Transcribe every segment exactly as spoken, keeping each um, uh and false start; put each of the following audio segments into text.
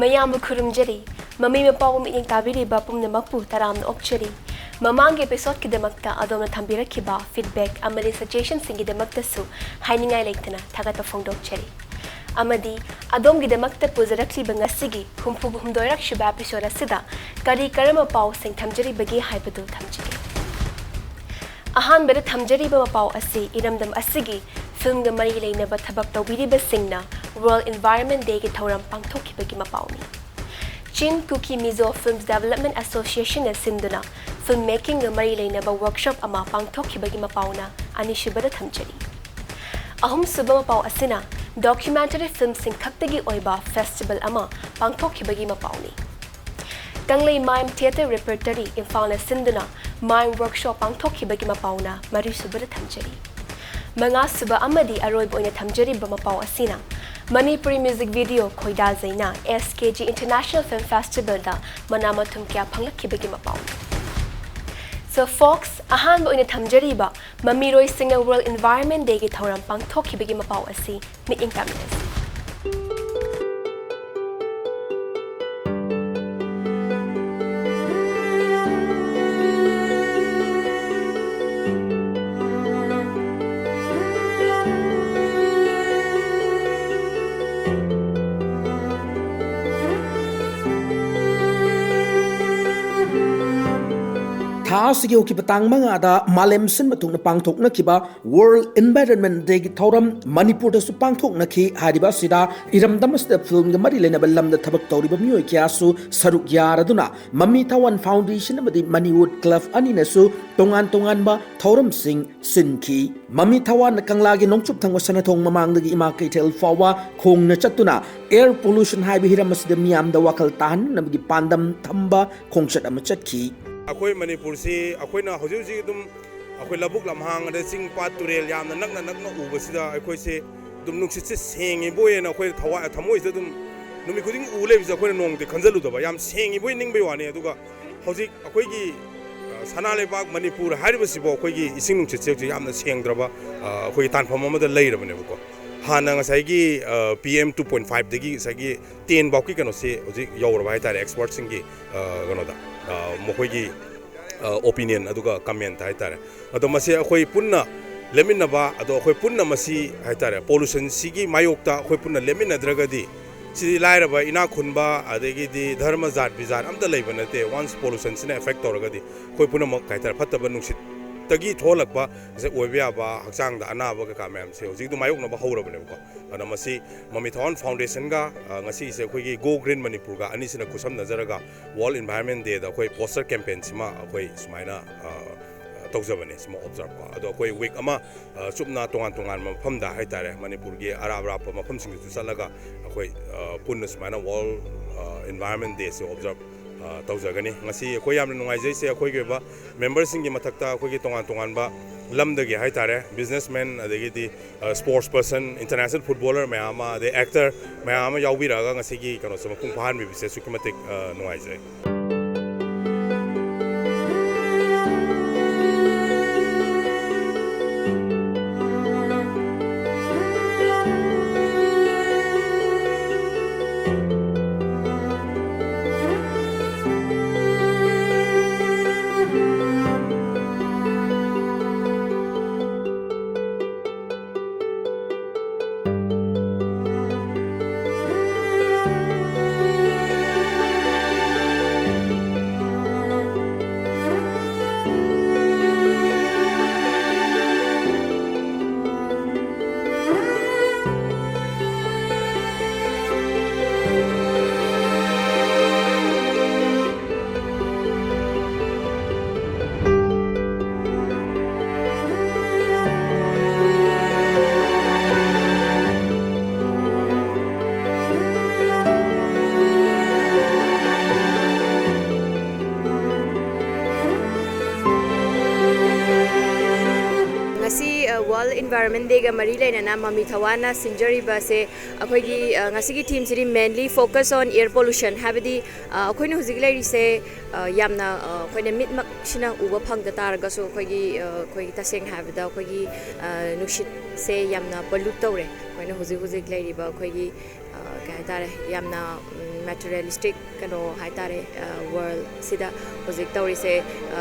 ꯃꯌꯥꯝꯕꯨ ꯈꯨꯔꯨꯝꯖꯔꯤ꯫ ꯃꯃꯤ ꯃꯄꯥꯕꯨ ꯃꯤꯠꯌꯦꯡ ꯇꯥꯕꯤꯔꯤꯕ ꯄꯨꯝꯅꯃꯛꯄꯨ ꯇꯔꯥꯝꯅ ꯑꯣꯛꯆꯔꯤ꯫ ꯃꯃꯥꯡꯒꯤ episodeꯀꯤꯗꯃꯛꯇ ꯑꯗꯣꯝꯅ ꯊꯝꯕꯤꯔꯛꯈꯤꯕ feedback ꯑꯃꯗꯤ suggestionꯁꯤꯡꯒꯤꯗꯃꯛꯇꯁꯨ ꯍꯥꯏꯅꯤꯡꯉꯥꯏ ꯂꯩꯇꯅ ꯊꯥꯒꯠꯄ ꯐꯣꯡꯗꯣꯛꯆꯔꯤ꯫ ꯑꯃꯗꯤ ꯑꯗꯣꯝꯒꯤꯗꯃꯛꯇ ꯄꯨꯖꯔꯛꯂꯤꯕ ꯉꯁꯤꯒꯤ ꯍꯨꯝꯐꯨ ꯍꯨꯝꯗꯣꯏꯔꯛꯁꯨꯕ episode ꯑꯁꯤꯗ ꯀꯔꯤ ꯀꯔꯝꯕ ꯄꯥꯎꯁꯤꯡ ꯊꯝꯖꯔꯤꯕꯒꯦ ꯍꯥꯏꯕꯗꯨ ꯊꯝꯖꯒꯦ꯫ ꯑꯍꯥꯟꯕꯗ ꯊꯝꯖꯔꯤꯕ ꯃꯄꯥꯎ ꯑꯁꯤ ꯏꯔꯝꯗꯝ ꯑꯁꯤꯒꯤ filmꯒ ꯃꯔꯤ ꯂꯩꯅꯕ ꯊꯕꯛ ꯇꯧꯕꯤꯔꯤꯕꯁꯤꯡꯅ World Environment Dayꯒꯤ ꯊꯧꯔꯝ ꯄꯥꯡꯊꯣꯛꯈꯤꯕꯒꯤ ꯃꯄꯥꯎꯅꯤ꯫ Chin Kuki Mizo Films Development Associationꯅ ꯁꯤꯟꯗꯨꯅ filmmakingꯒ ꯃꯔꯤ ꯂꯩꯅꯕ workshop ꯑꯃ ꯄꯥꯡꯊꯣꯛꯈꯤꯕꯒꯤ ꯃꯄꯥꯎꯅ ꯑꯅꯤꯁꯨꯕꯗ ꯊꯝꯖꯔꯤ꯫ ꯑꯍꯨꯝꯁꯨꯕ ꯃꯄꯥꯎ ꯑꯁꯤꯅ documentary filmꯁꯤꯡ ꯈꯛꯇꯒꯤ ꯑꯣꯏꯕ festival ꯑꯃ ꯄꯥꯡꯊꯣꯛꯈꯤꯕꯒꯤ ꯃꯄꯥꯎꯅꯤ꯫ ꯀꯪꯂꯩ ꯃꯥꯏꯝ Theatre Repertory ꯏꯝꯐꯥꯜꯅ ꯁꯤꯟꯗꯨꯅ ꯃꯥꯏꯝ workshop ꯄꯥꯡꯊꯣꯛꯈꯤꯕꯒꯤ ꯃꯄꯥꯎꯅ ꯃꯔꯤꯁꯨꯕꯗ ꯊꯝꯖꯔꯤ꯫ ꯃꯉꯥꯁꯨꯕ ꯑꯃꯗꯤ ꯑꯔꯣꯏꯕ ꯑꯣꯏꯅ ꯊꯝꯖꯔꯤꯕ ꯃꯄꯥꯎ ꯑꯁꯤꯅ Manipuri music video ꯈꯣꯏꯗꯥꯖꯩꯅ S K G International Film Festivalꯗ ꯃꯅꯥ ꯃꯊꯨꯝ ꯀꯌꯥ ꯐꯪꯂꯛꯈꯤꯕꯒꯤ ꯃꯄꯥꯎꯅꯤ꯫ So folks, ꯑꯍꯥꯟꯕ ꯑꯣꯏꯅ ꯊꯝꯖꯔꯤꯕ ꯃꯃꯤꯔꯣꯏꯁꯤꯡꯅ World Environment Dayꯒꯤ ꯊꯧꯔꯝ ꯄꯥꯡꯊꯣꯛꯈꯤꯕꯒꯤ ꯃꯄꯥꯎ ꯑꯁꯤ ꯃꯤꯠꯌꯦꯡ ꯇꯥꯃꯤꯟꯅꯁꯤ꯫ ꯊꯥ ꯑꯁꯤꯒꯤ ꯍꯧꯈꯤꯕ ꯇꯥꯡ ꯃꯉꯥꯗ ꯃꯥꯂꯦꯝ ꯁꯤꯟꯕ ꯊꯨꯡꯅ ꯄꯥꯡꯊꯣꯛꯅꯈꯤꯕ World Environment Dayꯒꯤ ꯊꯧꯔꯝ ꯃꯅꯤꯄꯨꯔꯗꯁꯨ ꯄꯥꯡꯊꯣꯛꯅꯈꯤ꯫ ꯍꯥꯏꯔꯤꯕ ꯑꯁꯤꯗ ꯏꯔꯝꯗꯝ ꯑꯁꯤꯗ filmꯒ ꯃꯔꯤ ꯂꯩꯅꯕ ꯂꯝꯗ ꯊꯕꯛ ꯇꯧꯔꯤꯕ ꯃꯤꯑꯣꯏ ꯀꯌꯥꯁꯨ ꯁꯔꯨꯛ ꯌꯥꯔꯗꯨꯅ ꯃꯃꯤ ꯊꯋꯥꯟ Foundation ꯑꯃꯗꯤ Mannywood Club ꯑꯅꯤꯅꯁꯨ ꯇꯣꯉꯥꯟ ꯇꯣꯉꯥꯟꯕ ꯊꯧꯔꯝꯁꯤꯡ ꯁꯤꯟꯈꯤ꯫ ꯃꯃꯤ ꯊꯋꯥꯟꯅ ꯀꯪꯂꯥꯒꯤ ꯅꯣꯡꯆꯨꯞ ꯊꯪꯕ ꯁꯅꯥꯊꯣꯡ ꯃꯃꯥꯡꯗꯒꯤ ꯏꯃꯥ ꯀꯩꯊꯦꯜ ꯐꯥꯎꯕ ꯈꯣꯡꯅ ꯆꯠꯇꯨꯅ air pollution ꯍꯥꯏꯕ ꯍꯤꯔꯝ ꯑꯁꯤꯗ ꯃꯤꯌꯥꯝꯗ ꯋꯥꯈꯜ ꯇꯥꯍꯟꯅꯕꯒꯤ ꯄꯥꯟꯗꯝ ꯊꯝꯕ ꯈꯣꯡꯆꯠ ꯑꯃ ꯆꯠꯈꯤ꯫ ꯑꯩꯈꯣꯏ ꯃꯅꯤꯄꯨꯔꯁꯤ ꯑꯩꯈꯣꯏꯅ ꯍꯧꯖꯤꯛ ꯍꯧꯖꯤꯛ ꯑꯗꯨꯝ ꯑꯩꯈꯣꯏ ꯂꯧꯕꯨꯛ ꯂꯝꯍꯥꯡ ꯑꯗ ꯆꯤꯡ ꯄꯥꯠ ꯇꯨꯔꯦꯜ ꯌꯥꯝꯅ ꯅꯛꯅ ꯅꯛꯅ ꯎꯕꯁꯤꯗ ꯑꯩꯈꯣꯏꯁꯦ ꯑꯗꯨꯝ ꯅꯨꯡꯁꯤꯠꯁꯦ ꯁꯦꯡꯉꯤꯕꯣꯏꯅ ꯑꯩꯈꯣꯏ ꯊꯋꯥꯏ ꯊꯃꯣꯏꯁꯤꯗ ꯑꯗꯨꯝ ꯅꯨꯃꯤꯠ ꯈꯨꯗꯤꯡꯒꯤ ꯎ ꯂꯩꯕꯁꯦ ꯑꯩꯈꯣꯏꯅ ꯅꯣꯡꯃꯗꯤ ꯈꯟꯖꯜꯂꯨꯗꯕ, ꯌꯥꯝ ꯁꯦꯡꯉꯤꯕꯣꯏ ꯅꯤꯡꯕꯩ ꯋꯥꯅꯤ꯫ ꯑꯗꯨꯒ ꯍꯧꯖꯤꯛ ꯑꯩꯈꯣꯏꯒꯤ, ꯑ, ꯁꯅꯥ ꯂꯩꯕꯥꯛ ꯃꯅꯤꯄꯨꯔ ꯍꯥꯏꯔꯤꯕꯁꯤꯕꯨ ꯑꯩꯈꯣꯏꯒꯤ ꯏꯁꯤꯡ ꯅꯨꯡꯁꯤꯠꯁꯦ ꯍꯧꯖꯤꯛ ꯌꯥꯝꯅ ꯁꯦꯡꯗ꯭ꯔꯕ, ꯑ, ꯑꯩꯈꯣꯏꯒꯤ ꯇꯥꯟꯐꯝ ꯑꯃꯗ ꯂꯩꯔꯕꯅꯦꯕꯀꯣ꯫ ꯍꯥꯟꯅ ꯉꯁꯥꯏꯒꯤ ꯄꯤ ꯑꯦꯝ ꯇꯨ ꯄꯣꯏꯟ ꯐꯥꯏꯚꯇꯒꯤ ꯉꯁꯥꯏꯒꯤ ꯇꯦꯟ ꯐꯥꯎꯀꯤ ꯀꯩꯅꯣꯁꯤ ꯍꯧꯖꯤꯛ ꯌꯧꯔꯕ ꯍꯥꯏꯇꯥꯔꯦ, ꯑꯦꯛꯁꯄꯔꯠꯁꯤꯡꯒꯤ ꯀꯩꯅꯣꯗ, ꯃꯈꯣꯏꯒꯤ ꯑꯣꯄꯤꯅꯤꯌꯟ ꯑꯗꯨꯒ ꯀꯃꯦꯟ ꯍꯥꯏꯇꯥꯔꯦ꯫ ꯑꯗꯣ ꯃꯁꯤ ꯑꯩꯈꯣꯏ ꯄꯨꯟꯅ ꯂꯦꯞꯃꯤꯟꯅꯕ, ꯑꯗꯣ ꯑꯩꯈꯣꯏ ꯄꯨꯟꯅ ꯃꯁꯤ ꯍꯥꯏꯇꯥꯔꯦ, ꯄꯣꯂꯨꯁꯟꯁꯤꯒꯤ ꯃꯥꯌꯣꯛꯇ ꯑꯩꯈꯣꯏ ꯄꯨꯟꯅ ꯂꯦꯞꯃꯤꯟꯅꯗ꯭ꯔꯒꯗꯤ, ꯁꯤꯗꯤ ꯂꯥꯏꯔꯕ, ꯏꯅꯥꯛ ꯈꯨꯟꯕ, ꯑꯗꯒꯤꯗꯤ ꯙꯔꯃ, ꯖꯥꯠ ꯕꯤꯖꯥꯠ ꯑꯝꯇ ꯂꯩꯕ ꯅꯠꯇꯦ꯫ ꯋꯥꯟꯁ ꯄꯣꯂꯨꯁꯟꯁꯤꯅ ꯑꯦꯐꯦꯛ ꯇꯧꯔꯒꯗꯤ ꯑꯩꯈꯣꯏ ꯄꯨꯝꯅꯃꯛ ꯍꯥꯏꯇꯥꯔꯦ, ꯐꯠꯇꯕ ꯅꯨꯡꯁꯤꯠꯇꯒꯤ ꯊꯣꯛꯍꯜꯂꯛꯄ ꯉꯁꯥꯏ ꯑꯣꯏꯕ ꯌꯥꯕ ꯍꯛꯆꯥꯡꯗ ꯑꯅꯥꯕ ꯀꯩꯀꯥ ꯃꯌꯥꯝꯁꯦ ꯍꯧꯖꯤꯛꯇꯤ ꯃꯥꯌꯣꯛꯅꯕ ꯍꯧꯔꯕꯅꯦꯕꯀꯣ꯫ ꯑꯗꯨꯅ ꯃꯁꯤ ꯃꯃꯤ ꯊꯋꯥꯟ ꯐꯥꯎꯟꯗꯦꯁꯟꯒ, ꯑ, ꯉꯁꯤꯁꯦ ꯑꯩꯈꯣꯏꯒꯤ Go Green ꯃꯅꯤꯄꯨꯔꯒ ꯑꯅꯤꯁꯤꯅ ꯈꯨꯠꯁꯝꯅꯖꯔꯒ World Environment Dayꯗ ꯑꯩꯈꯣꯏ ꯄꯣꯁꯇꯔ ꯀꯦꯝꯄꯦꯟꯁꯤꯃ ꯑꯩꯈꯣꯏ ꯁꯨꯃꯥꯏꯅ, ꯑ, ꯇꯧꯖꯕꯅꯦ, ꯁꯤꯃ ꯑꯣꯕꯖꯥꯔꯕꯀꯣ꯫ ꯑꯗꯣ ꯑꯩꯈꯣꯏ ꯋꯤꯛ ꯑꯃ, ꯑ, ꯆꯨꯞꯅ ꯇꯣꯉꯥꯟ ꯇꯣꯉꯥꯟꯕ ꯃꯐꯝꯗ ꯍꯥꯏꯇꯥꯔꯦ, ꯃꯅꯤꯄꯨꯔꯒꯤ ꯑꯔꯥꯞ ꯑꯔꯥꯞꯄ ꯃꯐꯝꯁꯤꯡꯗꯁꯨ ꯆꯠꯂꯒ ꯑꯩꯈꯣꯏ, ꯑ, ꯄꯨꯟꯅ ꯁꯨꯃꯥꯏꯅ World, ꯑ, Environment Dayꯁꯦ ꯑꯣꯕꯖꯥꯔꯕ, ꯑ, ꯇꯧꯖꯒꯅꯤ꯫ ꯉꯁꯤ ꯑꯩꯈꯣꯏ ꯌꯥꯝꯅ ꯅꯨꯡꯉꯥꯏꯖꯩꯁꯦ, ꯑꯩꯈꯣꯏꯒꯤ ꯑꯣꯏꯕ ꯃꯦꯝꯕꯔꯁꯤꯡꯒꯤ ꯃꯊꯛꯇ ꯑꯩꯈꯣꯏꯒꯤ ꯇꯣꯉꯥꯟ ꯇꯣꯉꯥꯟꯕ ꯂꯝꯗꯒꯤ ꯍꯥꯏꯇꯥꯔꯦ, ꯕꯤꯖꯤꯅꯦꯁꯃꯦꯟ, ꯑꯗꯒꯤꯗꯤ, ꯑ, ꯁ꯭ꯄꯣꯔꯠꯁ ꯄꯔꯁꯟ, ꯏꯟꯇꯔꯅꯦꯁꯅꯦꯜ ꯐꯨꯠꯕꯣꯂꯔ ꯃꯌꯥꯝ ꯑꯃ, ꯑꯗꯩ ꯑꯦꯛꯇꯔ ꯃꯌꯥꯝ ꯑꯃ ꯌꯥꯎꯕꯤꯔꯛꯑꯒ ꯉꯁꯤꯒꯤ ꯀꯩꯅꯣꯁꯦ ꯃꯄꯨꯡ ꯐꯥꯍꯟꯕꯤꯕꯁꯦ ꯑꯁꯨꯛꯀꯤ ꯃꯇꯤꯛ, ꯑ, ꯅꯨꯡꯉꯥꯏꯖꯩ꯫ ꯉꯁꯤ, ꯑ, World Environment Dayꯒ ꯃꯔꯤ ꯂꯩꯅꯅ ꯃꯃꯤ ꯊꯋꯥꯟꯅ ꯁꯤꯟꯖꯔꯤꯕꯁꯦ, ꯑꯩꯈꯣꯏꯒꯤ, ꯑ, ꯉꯁꯤꯒꯤ themeꯁꯤꯗꯤ mainly focus on air pollution, ꯍꯥꯏꯕꯗꯤ, ꯑ, ꯑꯩꯈꯣꯏꯅ ꯍꯧꯖꯤꯛ ꯂꯩꯔꯤꯁꯦ, ꯑ, ꯌꯥꯝꯅ, ꯑ, ꯑꯩꯈꯣꯏꯅ ꯃꯤꯠꯃꯛꯁꯤꯅ ꯎꯕ ꯐꯪꯗ ꯇꯥꯔꯒꯁꯨ, ꯑꯩꯈꯣꯏꯒꯤ, ꯑ, ꯑꯩꯈꯣꯏꯒꯤ ꯇꯁꯦꯡꯅ ꯍꯥꯏꯔꯕꯗ ꯑꯩꯈꯣꯏꯒꯤ, ꯑ, ꯅꯨꯡꯁꯤꯠꯁꯦ ꯌꯥꯝꯅ pollute ꯇꯧꯔꯦ꯫ ꯑꯩꯈꯣꯏꯅ ꯍꯧꯖꯤꯛ ꯍꯧꯖꯤꯛ ꯂꯩꯔꯤꯕ ꯑꯩꯈꯣꯏꯒꯤ, ꯑ, ꯀꯩ ꯍꯥꯏꯇꯥꯔꯦ, ꯌꯥꯝꯅ, ꯎꯝ, materialistic ꯀꯩꯅꯣ ꯍꯥꯏꯇꯥꯔꯦ, ꯑ, world ꯁꯤꯗ ꯍꯧꯖꯤꯛ ꯇꯧꯔꯤꯁꯦ, ꯑ,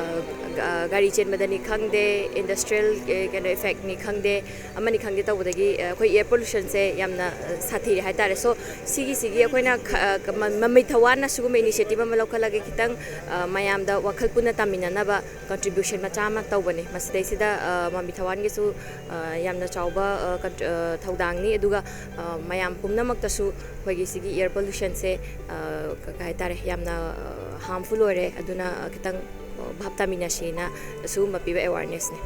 ꯒ-, ꯑ, ꯒꯥꯔꯤ ꯆꯦꯟꯕꯗꯅꯤ ꯈꯪꯗꯦ, industrial, ꯑ, ꯀꯩꯅꯣ effect ꯅꯤ ꯈꯪꯗꯦ, ꯑꯃꯅꯤ ꯈꯪꯗꯦ ꯇꯧꯕꯗꯒꯤ, ꯑ, ꯑꯩꯈꯣꯏ air pollution ꯁꯦ ꯌꯥꯝꯅ, ꯑ, ꯁꯥꯊꯤꯔꯦ ꯍꯥꯏꯇꯥꯔꯦ꯫ So ꯁꯤꯒꯤꯁꯤꯒꯤ ꯑꯩꯈꯣꯏꯅ ꯈ-, ꯑ, ꯃ-, ꯃꯃꯩ ꯊꯋꯥꯟꯅ ꯁꯤꯒꯨꯝꯕ initiative ꯑꯃ ꯂꯧꯈꯠꯂꯒ ꯈꯤꯇꯪ, ꯑ, ꯃꯌꯥꯝꯗ ꯋꯥꯈꯜ ꯄꯨꯟꯅ ꯇꯥꯃꯤꯟꯅꯅꯕ contribution ꯃꯆꯥ ꯑꯃ ꯇꯧꯕꯅꯦ꯫ ꯃꯁꯤꯗꯩꯁꯤꯗ, ꯑ, ꯃꯃꯤ ꯊꯋꯥꯟꯒꯤꯁꯨ, ꯑ, ꯌꯥꯝꯅ ꯆꯥꯎꯕ, ꯑ, ꯀꯟ-, ꯑ, ꯊꯧꯗꯥꯡꯅꯤ꯫ ꯑꯗꯨꯒ, ꯑ, ꯃꯌꯥꯝ ꯄꯨꯝꯅꯃꯛꯇꯁꯨ ꯑꯩꯈꯣꯏꯒꯤ ꯁꯤꯒꯤ air pollution ꯁꯦ, ꯑ, ꯀ-, ꯀꯩ ꯍꯥꯏꯇꯥꯔꯦ, ꯌꯥꯝꯅ, ꯑ, harmful ꯑꯣꯏꯔꯦ꯫ ꯑꯗꯨꯅ, ꯑ, ꯈꯤꯇꯪ, ꯑ, ꯚꯥꯞ ꯇꯥꯃꯤꯟꯅꯁꯦꯅ ꯑꯁꯤꯒꯨꯝꯕ ꯄꯤꯕ awareness ꯅꯤ꯫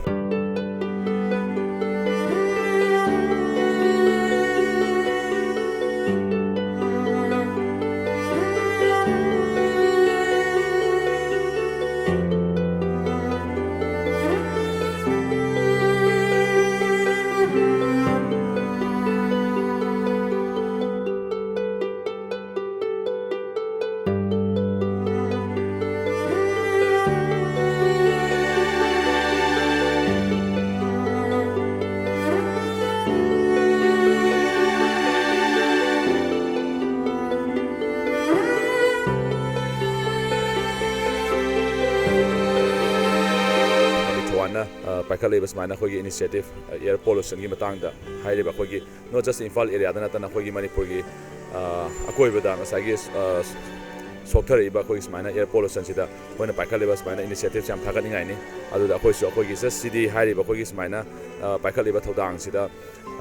ꯊꯧꯕꯥꯜꯅ, ꯑ, ꯄꯥꯏꯈꯠꯂꯛꯏꯕ ꯁꯨꯃꯥꯏꯅ ꯑꯩꯈꯣꯏꯒꯤ initiative, ꯑ, air pollution ꯒꯤ ꯃꯇꯥꯡꯗ ꯍꯥꯏꯔꯤꯕ ꯑꯩꯈꯣꯏꯒꯤ not just ꯏꯝꯐꯥꯜ area ꯗ ꯅꯠꯇꯅ ꯑꯩꯈꯣꯏꯒꯤ ꯃꯅꯤꯄꯨꯔꯒꯤ, ꯑ, ꯑꯀꯣꯏꯕꯗ ꯉꯁꯥꯏꯒꯤ, ꯑ, ꯁꯣꯛꯊꯔꯛꯏꯕ ꯑꯩꯈꯣꯏꯒꯤ ꯁꯨꯃꯥꯏꯅ air pollution ꯁꯤꯗ ꯑꯩꯈꯣꯏꯅ ꯄꯥꯏꯈꯠꯂꯤꯕ ꯁꯨꯃꯥꯏꯅ initiative ꯁꯦ ꯌꯥꯝ ꯊꯥꯒꯠꯅꯤꯡꯉꯥꯏꯅꯤ꯫ ꯑꯗꯨꯗ ꯑꯩꯈꯣꯏꯁꯨ ꯑꯩꯈꯣꯏꯒꯤ just ꯁꯤꯗꯤ ꯍꯥꯏꯔꯤꯕ ꯑꯩꯈꯣꯏꯒꯤ ꯁꯨꯃꯥꯏꯅ, ꯑ, ꯄꯥꯏꯈꯠꯂꯤꯕ ꯊꯧꯗꯥꯡꯁꯤꯗ,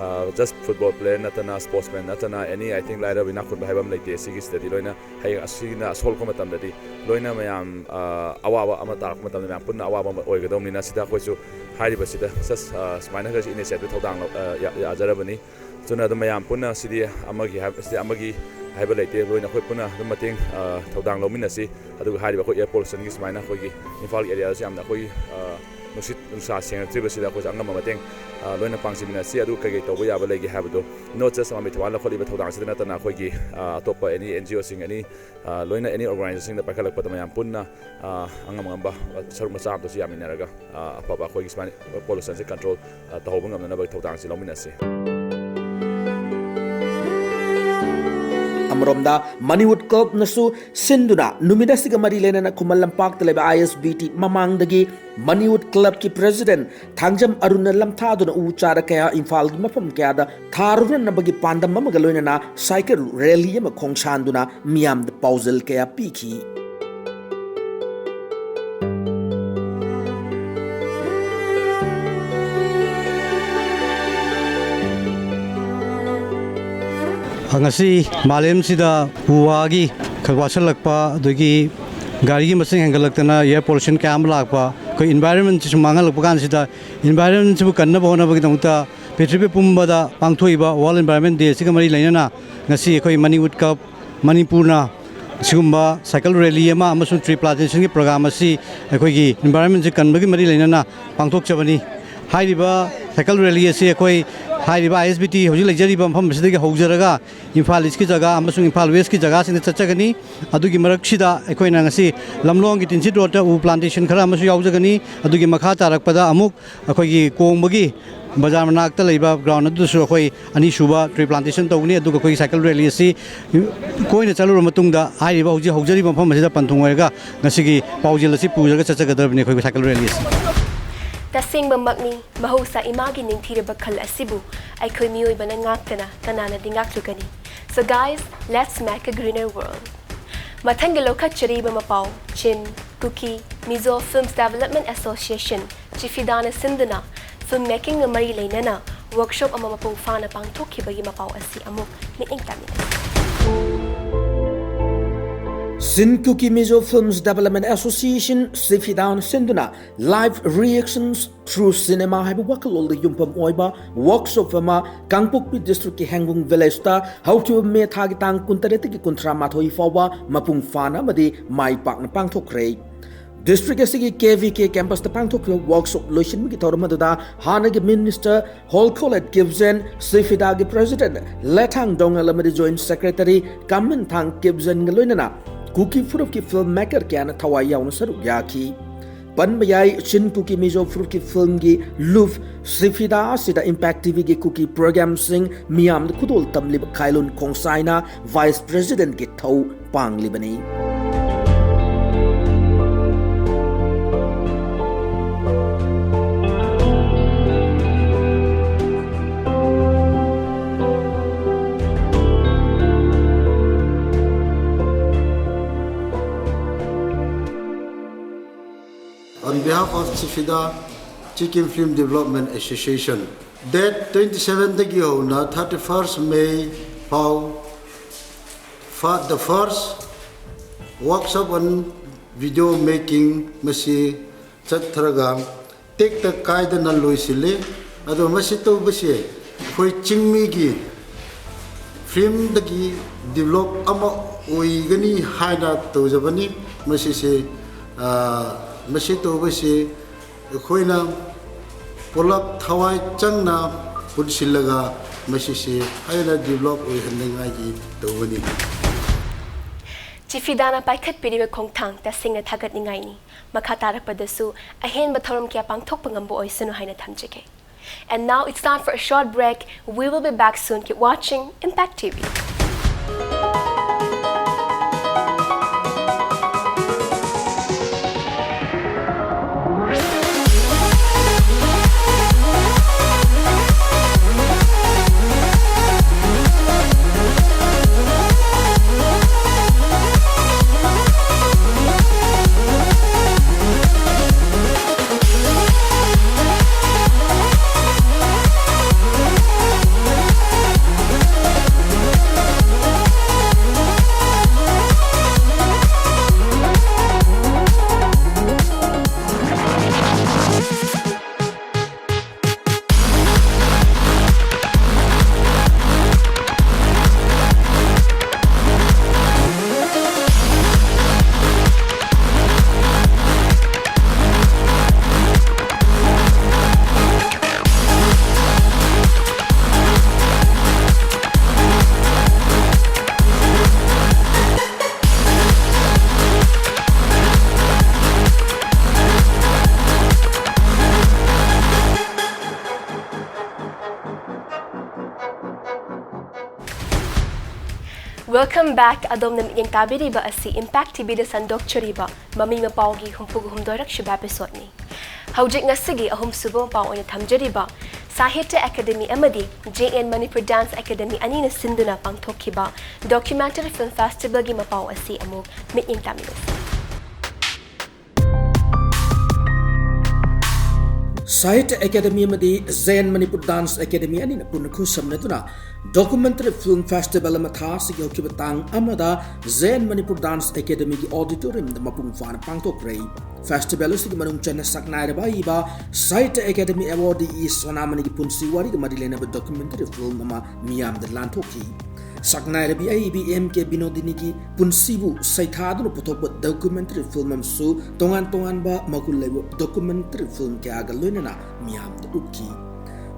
ꯑ, just football player ꯅꯠꯇꯅ, sportsman ꯅꯠꯇꯅ, any, I think, ꯂꯥꯏꯔꯕ ꯏꯅꯥꯛ ꯈꯨꯟꯕ ꯍꯥꯏꯕ ꯑꯃ ꯂꯩꯇꯦ꯫ ꯁꯤꯒꯤꯁꯤꯗꯗꯤ ꯂꯣꯏꯅ ꯍꯌꯦꯡ ꯑꯁꯤꯅ ꯑꯁꯣꯛꯂꯛꯄ ꯃꯇꯝꯗꯗꯤ ꯂꯣꯏꯅ ꯃꯌꯥꯝ, ꯑ, ꯑꯋꯥꯕ ꯑꯃ ꯇꯥꯔꯛꯄ ꯃꯇꯝꯗ ꯃꯌꯥꯝ ꯄꯨꯟꯅ ꯑꯋꯥꯕ ꯑꯃ ꯑꯣꯏꯒꯗꯧꯕꯅꯤꯅ ꯁꯤꯗ ꯑꯩꯈꯣꯏꯁꯨ ꯍꯥꯏꯔꯤꯕꯁꯤꯗ just, ꯑ, ꯁꯨꯃꯥꯏꯅ ꯈꯔꯁꯤ initiative ꯊꯧꯗꯥꯡ ꯂꯧ-, ꯑ, ꯌꯥ-, ꯌꯥꯖꯔꯕꯅꯤ꯫ ꯑꯗꯨꯅ ꯑꯗꯨꯝ ꯃꯌꯥꯝ ꯄꯨꯟꯅ ꯁꯤꯗꯤ ꯑꯃꯒꯤ ꯍꯥꯏꯕ, ꯁꯤꯗꯤ ꯑꯃꯒꯤ ꯍꯥꯏꯕ ꯂꯩꯇꯦ, ꯂꯣꯏꯅ ꯑꯩꯈꯣꯏ ꯄꯨꯟꯅ ꯑꯗꯨꯝ ꯃꯇꯦꯡ, ꯑ, ꯊꯧꯗꯥꯡ ꯂꯧꯃꯤꯟꯅꯁꯤ꯫ ꯑꯗꯨꯒ ꯍꯥꯏꯔꯤꯕ ꯑꯩꯈꯣꯏ air pollution ꯒꯤ ꯁꯨꯃꯥꯏꯅ ꯑꯩꯈꯣꯏꯒꯤ ꯏꯝꯐꯥꯜ area ꯗꯁꯨ ꯌꯥꯝꯅ ꯑꯩꯈꯣꯏ, ꯑ, ꯅꯨꯡꯁꯤꯠ ꯅꯨꯡꯁꯥ ꯁꯦꯡꯉꯛꯇ꯭ꯔꯤꯕꯁꯤꯗ ꯑꯩꯈꯣꯏꯁꯨ ꯑꯉꯝꯕ ꯃꯇꯦꯡ, ꯑ, ꯂꯣꯏꯅ ꯄꯥꯡꯁꯤꯟꯃꯤꯟꯅꯁꯤ꯫ ꯑꯗꯨꯒ ꯀꯩꯀꯩ ꯇꯧꯕ ꯌꯥꯕ ꯂꯩꯒꯦ ꯍꯥꯏꯕꯗꯣ not just ꯃꯃꯤ ꯊꯧꯕꯥꯜ ꯂꯧꯈꯠꯂꯤꯕ ꯊꯧꯗꯥꯡꯁꯤꯗ ꯅꯠꯇꯅ ꯑꯩꯈꯣꯏꯒꯤ, ꯑ, ꯑꯇꯣꯞꯄ any N G O ꯁꯤꯡ, any, ꯑ, ꯂꯣꯏꯅ any organization ꯁꯤꯡꯗ ꯄꯥꯏꯈꯠꯂꯛꯄꯗ ꯃꯌꯥꯝ ꯄꯨꯟꯅ, ꯑ, ꯑꯉꯝ ꯑꯉꯝꯕ ꯁꯔꯨꯛ ꯃꯆꯥ ꯑꯃꯇꯁꯨ ꯌꯥꯃꯤꯟꯅꯔꯒ, ꯑ, ꯑꯐꯕ ꯑꯩꯈꯣꯏꯒꯤ ꯁꯨꯃꯥꯏꯅ pollution ꯁꯦ control, ꯑ, ꯇꯧꯍꯧꯕ ꯉꯝꯅꯅꯕꯒꯤ ꯊꯧꯗꯥꯡꯁꯤ ꯂꯧꯃꯤꯟꯅꯁꯤ꯫ ꯑꯃꯔꯣꯝꯗ, ꯃꯅꯤꯋꯨꯗ ꯀ꯭ꯂꯕꯅꯁꯨ ꯁꯤꯟꯗꯨꯅ ꯅꯨꯃꯤꯠ ꯑꯁꯤꯒ ꯃꯔꯤ ꯂꯩꯅꯅ ꯈꯨꯃꯟ ꯂꯝꯄꯥꯛꯇ ꯂꯩꯕ ꯑꯥꯏ ꯑꯦꯁ ꯕꯤ ꯇꯤ ꯃꯃꯥꯡꯗꯒꯤ ꯃꯅꯤꯋꯨꯗ ꯀ꯭ꯂꯕꯀꯤ ꯄ꯭ꯔꯦꯁꯤꯗꯦꯟꯠ ꯊꯥꯡꯖꯝ ꯑꯔꯨꯟꯅ ꯂꯝꯊꯥꯗꯨꯅ ꯎ ꯆꯥꯔ ꯀꯌꯥ ꯏꯝꯐꯥꯜꯒꯤ ꯃꯐꯝ ꯀꯌꯥꯗ ꯊꯥꯔꯨꯔꯅꯕꯒꯤ ꯄꯥꯟꯗꯝ ꯑꯃꯒ ꯂꯣꯏꯅꯅ ꯁꯥꯏꯀꯜ ꯔꯦꯂꯤ ꯑꯃ ꯈꯣꯡꯁꯥꯟꯗꯨꯅ ꯃꯤꯌꯥꯝꯗ ꯄꯥꯎꯖꯦꯜ ꯀꯌꯥ ꯄꯤꯈꯤ꯫ ꯉꯁꯤ ꯃꯥꯂꯦꯝꯁꯤꯗ ꯎ ꯋꯥꯒꯤ ꯈꯛ ꯋꯥꯠꯁꯜꯂꯛꯄ, ꯑꯗꯒꯤ ꯒꯥꯔꯤꯒꯤ ꯃꯁꯤꯡ ꯍꯦꯟꯒꯠꯂꯛꯇꯅ air pollution ꯀꯌꯥ ꯑꯃ ꯂꯥꯛꯄ, ꯑꯩꯈꯣꯏ environment ꯁꯤꯁꯨ ꯃꯥꯡꯍꯜꯂꯛꯄ ꯀꯥꯟꯁꯤꯗ, environment ꯁꯤꯕꯨ ꯀꯟꯅꯕ ꯍꯣꯠꯅꯕꯒꯤꯗꯃꯛꯇ ꯄ꯭ꯔꯤꯊꯤꯕꯤ ꯄꯨꯝꯕꯗ ꯄꯥꯡꯊꯣꯛꯏꯕ World Environment Day ꯑꯁꯤꯒ ꯃꯔꯤ ꯂꯩꯅꯅ ꯉꯁꯤ ꯑꯩꯈꯣꯏ ꯃꯅꯤꯋꯨꯗ ꯀ꯭ꯂꯕ ꯃꯅꯤꯄꯨꯔꯅ ꯁꯤꯒꯨꯝꯕ ꯁꯥꯏꯀꯜ ꯔꯦꯂꯤ ꯑꯃ ꯑꯃꯁꯨꯡ tree plantation ꯒꯤ program ꯑꯁꯤ ꯑꯩꯈꯣꯏꯒꯤ environment ꯁꯤ ꯀꯟꯕꯒꯤ ꯃꯔꯤ ꯂꯩꯅꯅ ꯄꯥꯡꯊꯣꯛꯆꯕꯅꯤ꯫ ꯍꯥꯏꯔꯤꯕ ꯁꯥꯏꯀꯜ ꯔꯦꯂꯤ ꯑꯁꯤ ꯑꯩꯈꯣꯏ ꯍꯥꯏꯔꯤꯕ ꯑꯥꯏ ꯑꯦꯁ ꯕꯤ ꯇꯤ ꯍꯧꯖꯤꯛ ꯂꯩꯖꯔꯤꯕ ꯃꯐꯝ ꯑꯁꯤꯗꯒꯤ ꯍꯧꯖꯔꯒ ꯏꯝꯐꯥꯜ ꯏꯁꯀꯤ ꯖꯒꯥ ꯑꯃꯁꯨꯡ ꯏꯝꯐꯥꯜ ꯋꯦꯁꯀꯤ ꯖꯒꯥꯁꯤꯡꯗ ꯆꯠꯆꯒꯅꯤ꯫ ꯑꯗꯨꯒꯤ ꯃꯔꯛꯁꯤꯗ ꯑꯩꯈꯣꯏꯅ ꯉꯁꯤ ꯂꯝꯂꯣꯡꯒꯤ ꯇꯤꯟꯁꯤꯠ ꯔꯣꯗꯇ ꯎ plantation ꯈꯔ ꯑꯃꯁꯨ ꯌꯥꯎꯖꯒꯅꯤ꯫ ꯑꯗꯨꯒꯤ ꯃꯈꯥ ꯇꯥꯔꯛꯄꯗ ꯑꯃꯨꯛ ꯑꯩꯈꯣꯏꯒꯤ ꯀꯣꯡꯕꯒꯤ ꯕꯖꯥꯔ ꯃꯅꯥꯛꯇ ꯂꯩꯕ ground ꯑꯗꯨꯗꯁꯨ ꯑꯩꯈꯣꯏ ꯑꯅꯤꯁꯨꯕ tree plantation ꯇꯧꯒꯅꯤ꯫ ꯑꯗꯨꯒ ꯑꯩꯈꯣꯏꯒꯤ ꯁꯥꯏꯀꯜ ꯔꯦꯂꯤ ꯑꯁꯤ ꯀꯣꯏꯅ ꯆꯠꯂꯨꯔꯕ ꯃꯇꯨꯡꯗ ꯍꯥꯏꯔꯤꯕ ꯍꯧꯖꯤꯛ ꯍꯧꯖꯔꯤꯕ ꯃꯐꯝ ꯑꯁꯤꯗ ꯄꯟꯊꯨꯡ ꯑꯣꯏꯔꯒ ꯉꯁꯤꯒꯤ ꯄꯥꯎꯖꯦꯜ ꯑꯁꯤ ꯄꯨꯖꯔꯒ ꯆꯠꯆꯒꯗꯕꯅꯤ ꯑꯩꯈꯣꯏꯒꯤ ꯁꯥꯏꯀꯜ ꯔꯦꯂꯤ ꯑꯁꯤ꯫ ꯇꯁꯦꯡꯕꯃꯛꯅꯤ, ꯃꯍꯧꯁꯥ ꯏꯃꯥꯒꯤ ꯅꯤꯡꯊꯤꯔꯕ ꯈꯜ ꯑꯁꯤꯕꯨ ꯑꯩꯈꯣꯏ ꯃꯤꯑꯣꯏꯕꯅ ꯉꯥꯛꯇꯅ ꯀꯅꯥꯅꯗꯤ ꯉꯥꯛꯂꯨꯒꯅꯤ? So guys, let's make a greener world. ꯃꯊꯪꯒꯤ ꯂꯧꯈꯠꯆꯔꯤꯕ ꯃꯄꯥꯎ, ꯆꯤꯟ, ꯀꯨꯀꯤ, ꯃꯤꯖꯣ Films Development Association, ꯆꯤꯐꯤꯗꯥꯅ ꯁꯤꯟꯗꯨꯅ film making ꯒ ꯃꯔꯤ ꯂꯩꯅꯅ workshop ꯑꯃ ꯃꯄꯨꯡ ꯐꯥꯅ ꯄꯥꯡꯊꯣꯛꯈꯤꯕꯒꯤ ꯃꯄꯥꯎ ꯑꯁꯤ ꯑꯃꯨꯛ ꯃꯤꯠꯌꯦꯡ ꯇꯥꯃꯤꯟꯅꯁꯤ꯫ Chin Kuki Mizo Films Development Association, ꯁꯤꯐꯤꯗꯥꯅ ꯁꯤꯟꯗꯨꯅ Live Reactions Through Cinema ꯍꯥꯏꯕ ꯋꯥꯈꯜꯂꯣꯟꯗ ꯌꯨꯝꯐꯝ ꯑꯣꯏꯕ workshop ꯑꯃ ꯀꯥꯡꯄꯣꯛꯄꯤ district ꯀꯤ ꯍꯦꯡꯒꯨꯡ village ꯇ ꯍꯧꯈꯤꯕ ꯃꯦ ꯊꯥꯒꯤ ꯇꯥꯡ ꯀꯨꯟꯇꯔꯦꯠꯇꯒꯤ ꯀꯨꯟꯊ꯭ꯔꯥꯃꯥꯊꯣꯏ ꯐꯥꯎꯕ ꯃꯄꯨꯡ ꯐꯥꯅ ꯑꯃꯗꯤ ꯃꯥꯏ ꯄꯥꯛꯅ ꯄꯥꯡꯊꯣꯛꯈ꯭ꯔꯦ꯫ District ꯑꯁꯤꯒꯤ ꯀꯦ ꯚꯤ ꯀꯦ campus ꯇ ꯄꯥꯡꯊꯣꯛꯈꯤꯕ workshop ꯂꯣꯏꯁꯤꯟꯕꯒꯤ ꯊꯧꯔꯝ ꯑꯗꯨꯗ ꯍꯥꯟꯅꯒꯤ minister ꯍꯣꯜꯈꯣꯂꯦꯠ ꯀꯤꯞꯖꯦꯟ, ꯁꯤꯐꯤꯗꯥꯒꯤ president ꯂꯦꯊꯥꯡ ꯗꯣꯉꯦꯜ ꯑꯃꯗꯤ joint secretary ꯀꯥꯃꯟꯊꯥꯡ ꯀꯤꯞꯖꯦꯟꯒ ꯂꯣꯏꯅꯅ ꯀꯨꯀꯤ ꯐꯨꯔꯨꯞꯀꯤ film maker ꯀꯌꯥꯅ ꯊꯋꯥꯏ ꯌꯥꯎꯅ ꯁꯔꯨꯛ ꯌꯥꯈꯤ꯫ ꯄꯟꯕ ꯌꯥꯏ, ꯆꯤꯟ ꯀꯨꯀꯤ ꯃꯤꯖꯣ ꯐꯨꯔꯨꯞꯀꯤ ꯐꯤꯂꯝꯒꯤ ꯂꯨꯞ ꯁꯤꯐꯤꯗꯥ ꯑꯁꯤꯗ Impact ꯇꯤꯚꯤꯒꯤ ꯀꯨꯀꯤ ꯄ꯭ꯔꯣꯒ꯭ꯔꯥꯝꯁꯤꯡ ꯃꯤꯌꯥꯝꯗ ꯈꯨꯗꯣꯜ ꯇꯝꯂꯤꯕ ꯈꯥꯏꯂꯨꯟ ꯈꯣꯡꯁꯥꯏꯅ ꯚꯥꯏꯁ ꯄ꯭ꯔꯦꯁꯤꯗꯦꯟꯠꯀꯤ ꯊꯧ ꯄꯥꯡꯂꯤꯕꯅꯤ꯫ On behalf of Chifida, Chikim Film Development Association, date twenty seven ꯗꯒꯤ ꯍꯧꯅ thirty first May ꯐꯥꯎ, for the first workshop on video making ꯃꯁꯤ ꯆꯠꯊꯔꯒ ꯇꯦꯛꯇ ꯀꯥꯏꯗꯅ ꯂꯣꯏꯁꯤꯜꯂꯤ꯫ ꯑꯗꯣ ꯃꯁꯤ ꯇꯧꯕꯁꯦ ꯑꯩꯈꯣꯏ ꯆꯤꯡꯃꯤꯒꯤ ꯐꯤꯂꯝꯗꯒꯤ ꯗꯤꯕꯂꯣꯞ ꯑꯃ ꯑꯣꯏꯒꯅꯤ ꯍꯥꯏꯅ ꯇꯧꯖꯕꯅꯤ꯫ ꯃꯁꯤꯁꯦ, ꯑ, ꯃꯁꯤ ꯇꯧꯕꯁꯤ ꯑꯩꯈꯣꯏꯅ ꯄꯨꯂꯞ ꯊꯋꯥꯏ ꯆꯪꯅ ꯄꯨꯟꯁꯤꯜꯂꯒ ꯃꯁꯤꯁꯦ ꯍꯦꯟꯅ ꯗꯤꯕꯂꯣꯞ ꯑꯣꯏꯍꯟꯅꯤꯡꯉꯥꯏꯒꯤ ꯇꯧꯕꯅꯤ꯫ ꯆꯤꯐꯤꯗꯥꯅ ꯄꯥꯏꯈꯠꯄꯤꯔꯤꯕ ꯈꯣꯡꯊꯥꯡ ꯇꯁꯦꯡꯅ ꯊꯥꯒꯠꯅꯤꯡꯉꯥꯏꯅꯤ꯫ ꯃꯈꯥ ꯇꯥꯔꯛꯄꯗꯁꯨ ꯑꯍꯦꯟꯕ ꯊꯧꯔꯝ ꯀꯌꯥ ꯄꯥꯡꯊꯣꯛꯄ ꯉꯝꯕ ꯑꯣꯏꯁꯅꯨ ꯍꯥꯏꯅ ꯊꯝꯖꯒꯦ꯫ And now it's time for a short break. We will be back soon. Keep watching Impact T V. Welcome back. ꯑꯗꯣꯝꯅ ꯃꯤꯠꯌꯦꯡ ꯇꯥꯕꯤꯔꯤꯕ ꯑꯁꯤ Impact TVꯗ ꯁꯟꯗꯣꯛꯆꯔꯤꯕ ꯃꯃꯤ ꯃꯄꯥꯎꯒꯤ ꯍꯨꯝꯐꯨꯒ ꯍꯨꯝꯗꯣꯏꯔꯛ ꯁꯨꯕ episodeꯅꯤ꯫ ꯍꯧꯖꯤꯛ ꯉꯁꯤꯒꯤ ꯑꯍꯨꯝꯁꯨꯕ ꯃꯄꯥꯎ ꯑꯣꯏꯅ ꯊꯝꯖꯔꯤꯕ ꯁꯥꯍꯤꯇ꯭ꯌ ꯑꯦꯀꯥꯗꯦꯃꯤ ꯑꯃꯗꯤ JN Manipur Dance Academy ꯑꯅꯤꯅ ꯁꯤꯟꯗꯨꯅ ꯄꯥꯡꯊꯣꯛꯈꯤꯕ Documentary Film Festivalꯒꯤ ꯃꯄꯥꯎ ꯑꯁꯤ ꯑꯃꯨꯛ ꯃꯤꯠꯌꯦꯡ ꯇꯥꯃꯤꯟꯅꯁꯤ꯫ ꯁꯥꯍꯤꯇ꯭ꯌ ꯑꯦꯀꯥꯗꯦꯃꯤ ꯑꯃꯗꯤ JN Manipur Dance Academy ꯑꯅꯤꯅ ꯄꯨꯟꯅ ꯈꯨꯠꯁꯝꯅꯗꯨꯅ Documentary Film Festival ꯑꯃ ꯊꯥ ꯑꯁꯤꯒꯤ ꯍꯧꯈꯤꯕ ꯇꯥꯡ ꯑꯃꯗ JN Manipur Dance Academyꯒꯤ auditoriumꯗ ꯃꯄꯨꯡ ꯐꯥꯅ ꯄꯥꯡꯊꯣꯛꯈ꯭ꯔꯦ꯫ Festival ꯑꯁꯤꯒꯤ ꯃꯅꯨꯡ ꯆꯟꯅ ꯁꯛꯅꯥꯏꯔꯕ ꯑꯏꯕ ꯁꯥꯍꯤꯇ꯭ꯌ ꯑꯦꯀꯥꯗꯦꯃꯤ awardee ꯏ ꯁꯣꯅꯥꯃꯅꯤꯒꯤ ꯄꯨꯟꯁꯤ ꯋꯥꯔꯤꯒ ꯃꯔꯤ ꯂꯩꯅꯕ documentary film ꯑꯃ ꯃꯤꯌꯥꯝꯗ ꯂꯥꯟꯊꯣꯛꯈꯤ꯫ ꯁꯛꯅꯥꯏꯔꯕꯤ ꯑꯏꯕꯤ M K ꯕꯤꯅꯣꯗꯤꯅꯤꯒꯤ ꯄꯨꯟꯁꯤꯕꯨ ꯁꯩꯊꯥꯗꯨꯅ ꯄꯨꯊꯣꯛꯄ documentary film ꯑꯃꯁꯨ ꯇꯣꯉꯥꯟ ꯇꯣꯉꯥꯟꯕ ꯃꯒꯨꯟ ꯂꯩꯕ documentary film ꯀꯌꯥꯒ ꯂꯣꯏꯅꯅ ꯃꯤꯌꯥꯝꯗ ꯎꯠꯈꯤ꯫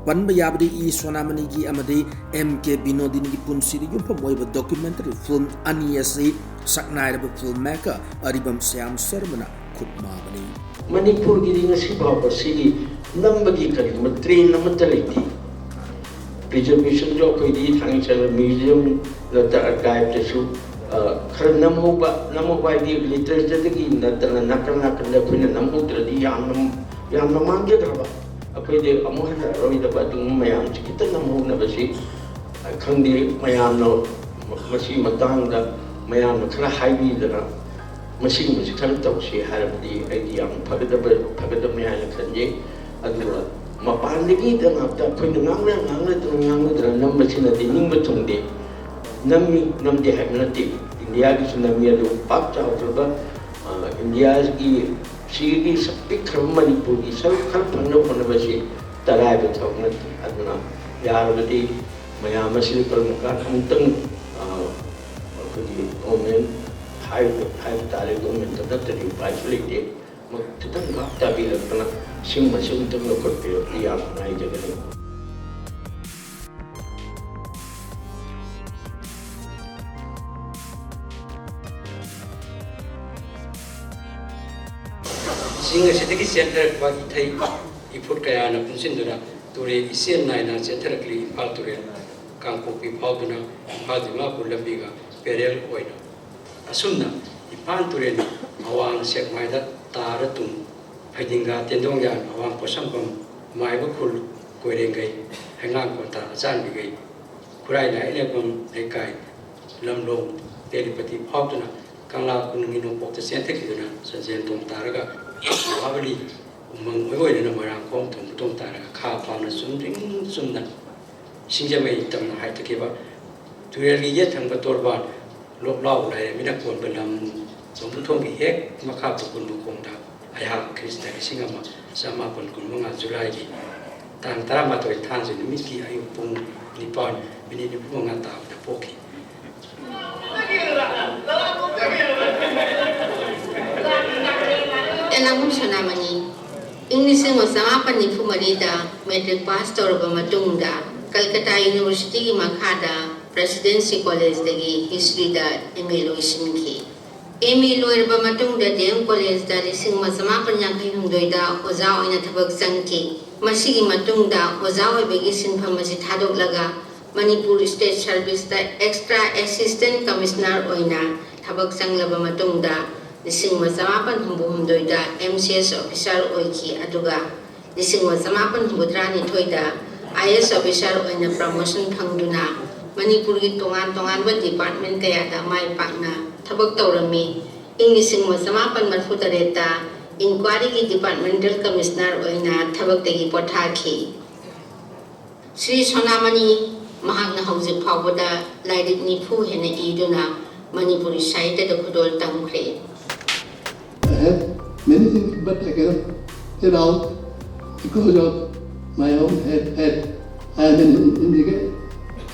ꯄꯟꯕ ꯌꯥꯕꯗꯤ ꯏ ꯁꯣꯅꯥꯃꯅꯤꯒꯤ ꯑꯃꯗꯤ M K ꯕꯤꯅꯣꯗꯤꯅꯤꯒꯤ ꯄꯨꯟꯁꯤꯗ ꯌꯨꯝꯐꯝ ꯑꯣꯏꯕ documentary film ꯑꯅꯤ ꯑꯁꯤ ꯁꯛꯅꯥꯏꯔꯕ film maker ꯑꯔꯤꯕꯝ ꯁ꯭ꯌꯥꯝ ꯁꯔꯃꯅ ꯈꯨꯠ ꯃꯥꯕꯅꯤ꯫ ꯃꯅꯤꯄꯨꯔꯒꯤꯗꯤ ꯉꯁꯤ ꯐꯥꯎꯕ ꯁꯤꯒꯤ ꯅꯝꯕꯒꯤ ꯀꯔꯤꯒꯨꯝꯕ train ꯑꯃꯠꯇ ꯂꯩꯇꯦ꯫ Preservationꯁꯨ ꯑꯩꯈꯣꯏꯗꯤ ꯊꯥꯡꯒꯩ ꯁꯦꯡꯅ museum ꯅꯠꯇ꯭ꯔ archiveꯇꯁꯨ, ꯑ, ꯈꯔ ꯅꯝꯍꯧꯕ, ꯅꯝꯍꯧꯕ ꯍꯥꯏꯗꯤ literatureꯗꯒꯤ ꯅꯠꯇꯅ ꯅꯥꯀꯟ ꯅꯥꯀꯟꯗ ꯑꯩꯈꯣꯏꯅ ꯅꯝꯍꯧꯗ꯭ꯔꯗꯤ ꯌꯥꯝꯅ, ꯌꯥꯝꯅ ꯃꯥꯡꯖꯈ꯭ꯔꯕ, ꯑꯩꯈꯣꯏꯗꯤ ꯑꯃꯨꯛ ꯍꯟꯅꯔꯔꯣꯏꯗꯕ ꯑꯗꯨꯒꯨꯝꯕ ꯃꯌꯥꯝꯁꯤ ꯈꯤꯇ ꯅꯝꯍꯧꯅꯕꯁꯤ, ꯑ, ꯈꯪꯗꯦ, ꯃꯌꯥꯝꯅ ꯃ-, ꯃꯁꯤꯒꯤ ꯃꯇꯥꯡꯗ ꯃꯌꯥꯝꯅ ꯈꯔ ꯍꯥꯏꯕꯤꯗꯅ ꯃꯁꯤꯒꯨꯝꯕꯁꯤ ꯈꯔ ꯇꯧꯁꯤ ꯍꯥꯏꯔꯕꯗꯤ ꯑꯩꯗꯤ ꯌꯥꯝ ꯐꯒꯗꯕ, ꯐꯒꯗꯕꯅꯤ ꯍꯥꯏꯅ ꯈꯟꯖꯩ꯫ ꯑꯗꯨꯒ ꯃꯄꯥꯟꯗꯒꯤꯗ ꯉꯥꯛꯇ ꯑꯩꯈꯣꯏꯅ ꯉꯥꯡꯅ, ꯉꯥꯡꯅꯗꯅ, ꯉꯥꯡꯅꯗꯅ ꯅꯝꯕꯁꯤꯅꯗꯤ ꯅꯤꯡꯕ ꯊꯨꯡꯗꯦ꯫ ꯅꯝꯃꯤ, ꯅꯝꯗꯦ ꯍꯥꯏꯕ ꯅꯠꯇꯦ꯫ ꯏꯟꯗꯤꯌꯥꯒꯤꯁꯨ ꯅꯝꯃꯤ, ꯑꯗꯨ ꯄꯥꯛ ꯆꯥꯎꯈ꯭ꯔꯕ, ꯑ, ꯏꯟꯗꯤꯌꯥꯒꯤ ꯁꯤꯒꯤ ꯁꯛ ꯄꯤꯛꯈ꯭ꯔꯕ ꯃꯅꯤꯄꯨꯔꯒꯤ ꯁꯔꯨꯛ ꯈꯔ ꯐꯪꯅꯕ ꯍꯣꯠꯅꯕꯁꯤ ꯇꯔꯥꯏꯕ ꯊꯕꯛ ꯅꯠꯇꯦ꯫ ꯑꯗꯨꯅ ꯌꯥꯔꯕꯗꯤ ꯃꯌꯥꯝ ꯑꯁꯤꯗ ꯀꯔꯝ ꯀꯥꯟꯗ ꯑꯃꯨꯛꯇꯪ, ꯑ, ꯑꯩꯈꯣꯏꯒꯤ government ꯍꯥꯏꯕ, ꯍꯥꯏꯕ ꯇꯥꯔꯦ, governmentꯇ ꯅꯠꯇ꯭ꯔꯗꯤ ꯎꯄꯥꯏꯁꯨ ꯂꯩꯇꯦ꯫ ꯃ-, ꯈꯤꯇꯪ ꯚꯥꯞ ꯇꯥꯕꯤꯔꯛꯇꯅ ꯁꯤꯒꯨꯝꯕꯁꯤ ꯑꯃꯨꯛꯇꯪ ꯂꯧꯈꯠꯄꯤꯔꯛꯄꯗꯤ ꯌꯥꯝ ꯅꯨꯡꯉꯥꯏꯖꯒꯅꯤ꯫ ꯆꯤꯡ ꯑꯁꯤꯗꯒꯤ ꯆꯦꯟꯊꯔꯛꯄ ꯏꯊꯩ ꯏꯐꯨꯠ ꯀꯌꯥꯅ ꯄꯨꯟꯁꯤꯟꯗꯨꯅ ꯇꯨꯔꯦꯜ ꯏꯆꯦꯜ ꯅꯥꯏꯅ ꯆꯦꯟꯊꯔꯛꯂꯤ ꯏꯝꯐꯥꯜ ꯇꯨꯔꯦꯜ꯫ ꯀꯥꯡꯄꯣꯛꯄꯤ ꯐꯥꯎꯗꯨꯅ ꯏꯝꯐꯥꯜ ꯗꯤꯃꯥꯄꯨꯔ ꯂꯝꯕꯤꯒ parallel ꯑꯣꯏꯅ꯫ ꯑꯁꯨꯝꯅ ꯏꯝꯐꯥꯜ ꯇꯨꯔꯦꯜ ꯑꯋꯥꯡ ꯁꯦꯛꯃꯥꯏꯗ ꯇꯥꯔ ꯇꯨꯡ ꯐꯩꯗꯤꯡꯒꯥ ꯇꯦꯟꯗꯣꯡꯌꯥꯟ ꯑꯋꯥꯡ ꯄꯣꯠꯁꯝꯐꯝ ꯃꯥꯏꯕ ꯈꯨꯜ ꯀꯣꯏꯔꯦꯡꯒꯩ ꯍꯩꯉꯥꯡ ꯀꯣꯟꯊꯥ ꯑꯆꯥꯟꯕꯤꯒꯩ ꯈꯨꯔꯥꯏ ꯂꯥꯏꯔꯦꯝꯕꯝ ꯂꯩꯀꯥꯏ ꯂꯝꯂꯣꯡ ꯇꯦꯂꯤꯄꯇꯤ ꯐꯥꯎꯗꯨꯅ ꯀꯪꯂꯥ ꯈꯨꯅꯨꯡꯒꯤ ꯅꯣꯡꯄꯣꯛꯇ ꯆꯦꯟꯊꯈꯤꯗꯨꯅ ꯆꯟꯖꯦꯟ ꯊꯣꯡ ꯇꯥꯔꯒ ꯃꯍꯥꯕꯂꯤ ꯎꯃꯪ ꯑꯣꯏ ꯑꯣꯏꯗꯨꯅ ꯃꯣꯏꯔꯥꯡꯈꯣꯡ ꯊꯣꯡ ꯊꯣꯡ ꯇꯥꯔꯒ ꯈꯥ ꯐꯥꯎꯅ ꯆꯨꯝꯗ꯭ꯔꯤꯡ ꯆꯨꯝꯅ ꯁꯤꯡꯖꯃꯩ ꯇꯝꯅ ꯍꯥꯏꯊꯈꯤꯕ ꯇꯨꯔꯦꯜꯒꯤ ꯌꯦꯠ ꯊꯪꯕ ꯇꯣꯔꯕꯥꯟ ꯂꯣꯛꯂꯥꯎ ꯂꯥꯏꯔꯦꯝꯕꯤꯅ ꯀꯣꯟꯕ ꯂꯝ ꯂꯣꯡꯕꯨꯊꯣꯡꯒꯤ ꯍꯦꯛ ꯃꯈꯥ ꯄꯨꯀꯨꯟ ꯃꯈꯣꯡꯗ ꯑꯩꯍꯥꯛ ꯈ꯭ꯔꯤꯁꯇ ꯂꯤꯁꯤꯡ ꯑꯃ ꯆꯃꯥꯄꯟ ꯀꯨꯟꯃꯉꯥ ꯖꯨꯂꯥꯏꯒꯤ ꯇꯥꯡ ꯇꯔꯥꯃꯥꯊꯣꯏ ꯊꯥꯡꯖ ꯅꯨꯃꯤꯠꯀꯤ ꯑꯌꯨꯛ ꯄꯨꯡ ꯅꯤꯄꯥꯟ ꯃꯤꯅꯤꯠ ꯅꯤꯐꯨ ꯃꯉꯥ ꯇꯥꯕꯗ ꯄꯣꯛꯈꯤ꯫ ꯑꯦꯂꯥꯡꯕꯝ ꯁꯣꯅꯥꯃꯅꯤ꯫ ꯏꯪ ꯂꯤꯁꯤꯡ ꯑꯃ ꯆꯃꯥꯄꯟ ꯅꯤꯐꯨ ꯃꯔꯤꯗ ꯃꯦꯇ꯭ꯔꯤꯛ ꯄꯥꯁ ꯇꯧꯔꯕ ꯃꯇꯨꯡꯗ ꯀꯜꯀꯇꯥ ꯌꯨꯅꯤꯚꯔꯁꯤꯇꯤꯒꯤ ꯃꯈꯥꯗ ꯄ꯭ꯔꯦꯁꯤꯗꯦꯟꯁꯤ ꯀꯣꯂꯦꯖꯇꯒꯤ ꯍꯤꯁꯇ꯭ꯔꯤꯗ ꯑꯦꯝ ꯑꯦ ꯂꯣꯏꯁꯤꯟꯈꯤ꯫ ꯑꯦꯝ ꯑꯦ ꯂꯣꯏꯔꯕ ꯃꯇꯨꯡꯗ ꯗꯤ ꯑꯦꯝ ꯀꯣꯂꯦꯖꯇ ꯂꯤꯁꯤꯡ ꯑꯃ ꯆꯃꯥꯄꯟ ꯌꯥꯡꯈꯩ ꯍꯨꯝꯗꯣꯏꯗ ꯑꯣꯖꯥ ꯑꯣꯏꯅ ꯊꯕꯛ ꯆꯪꯈꯤ꯫ ꯃꯁꯤꯒꯤ ꯃꯇꯨꯡꯗ ꯑꯣꯖꯥ ꯑꯣꯏꯕꯒꯤ ꯁꯤꯟꯐꯝ ꯑꯁꯤ ꯊꯥꯗꯣꯛꯂꯒ ꯃꯅꯤꯄꯨꯔ ꯁ꯭ꯇꯦꯠ ꯁꯔꯚꯤꯁꯇ ꯑꯦꯛꯁꯇ꯭ꯔꯥ ꯑꯦꯁꯤꯁꯇꯦꯟꯠ ꯀꯃꯤꯁꯅꯔ ꯑꯣꯏꯅ ꯊꯕꯛ ꯆꯪꯂꯕ ꯃꯇꯨꯡꯗ ꯂꯤꯁꯤꯡ ꯑꯃ ꯆꯃꯥꯄꯟ ꯍꯨꯝꯐꯨ ꯍꯨꯝꯗꯣꯏꯗ ꯑꯦꯝ ꯁꯤ ꯑꯦꯁ ꯑꯣꯐꯤꯁꯥꯔ ꯑꯣꯏꯈꯤ, ꯑꯗꯨꯒ ꯂꯤꯁꯤꯡ ꯑꯃ ꯆꯃꯥꯄꯟ ꯍꯨꯝꯐꯨꯇꯔꯥꯅꯤꯊꯣꯏꯗ ꯑꯥꯏ ꯑꯦꯁ ꯑꯣꯐꯤꯁꯥꯔ ꯑꯣꯏꯅ ꯄ꯭ꯔꯃꯣꯁꯟ ꯐꯪꯗꯨꯅ ꯃꯅꯤꯄꯨꯔꯒꯤ ꯇꯣꯉꯥꯟ ꯇꯣꯉꯥꯟꯕ ꯗꯤꯄꯥꯔꯠꯃꯦꯟ ꯀꯌꯥꯗ ꯃꯥꯏ ꯄꯥꯛꯅ ꯊꯕꯛ ꯇꯧꯔꯝꯃꯤ꯫ ꯏꯪ ꯂꯤꯁꯤꯡ ꯑꯃ ꯆꯃꯥꯄꯟ ꯃꯔꯤꯐꯨꯇꯔꯦꯠꯇ ꯏꯟꯀ꯭ꯋꯥꯔꯤꯒꯤ ꯗꯤꯄꯥꯔꯠꯃꯦꯟꯇꯦꯜ ꯀꯃꯤꯁꯅꯔ ꯑꯣꯏꯅ ꯊꯕꯛꯇꯒꯤ ꯄꯣꯊꯥꯈꯤ꯫ ꯁ꯭ꯔꯤ ꯁꯣꯅꯥꯃꯅꯤ ꯃꯍꯥꯛꯅ ꯍꯧꯖꯤꯛ ꯐꯥꯎꯕꯗ ꯂꯥꯏꯔꯤꯛ ꯅꯤꯐꯨ ꯍꯦꯟꯅ ꯏꯗꯨꯅ ꯃꯅꯤꯄꯨꯔꯤ ꯁꯥꯍꯤꯇ꯭ꯌꯗ ꯈꯨꯗꯣꯜ ꯇꯝꯈ꯭ꯔꯦ꯫ I have many things, but I cannot tell out because of my own head. head. I am an handicap,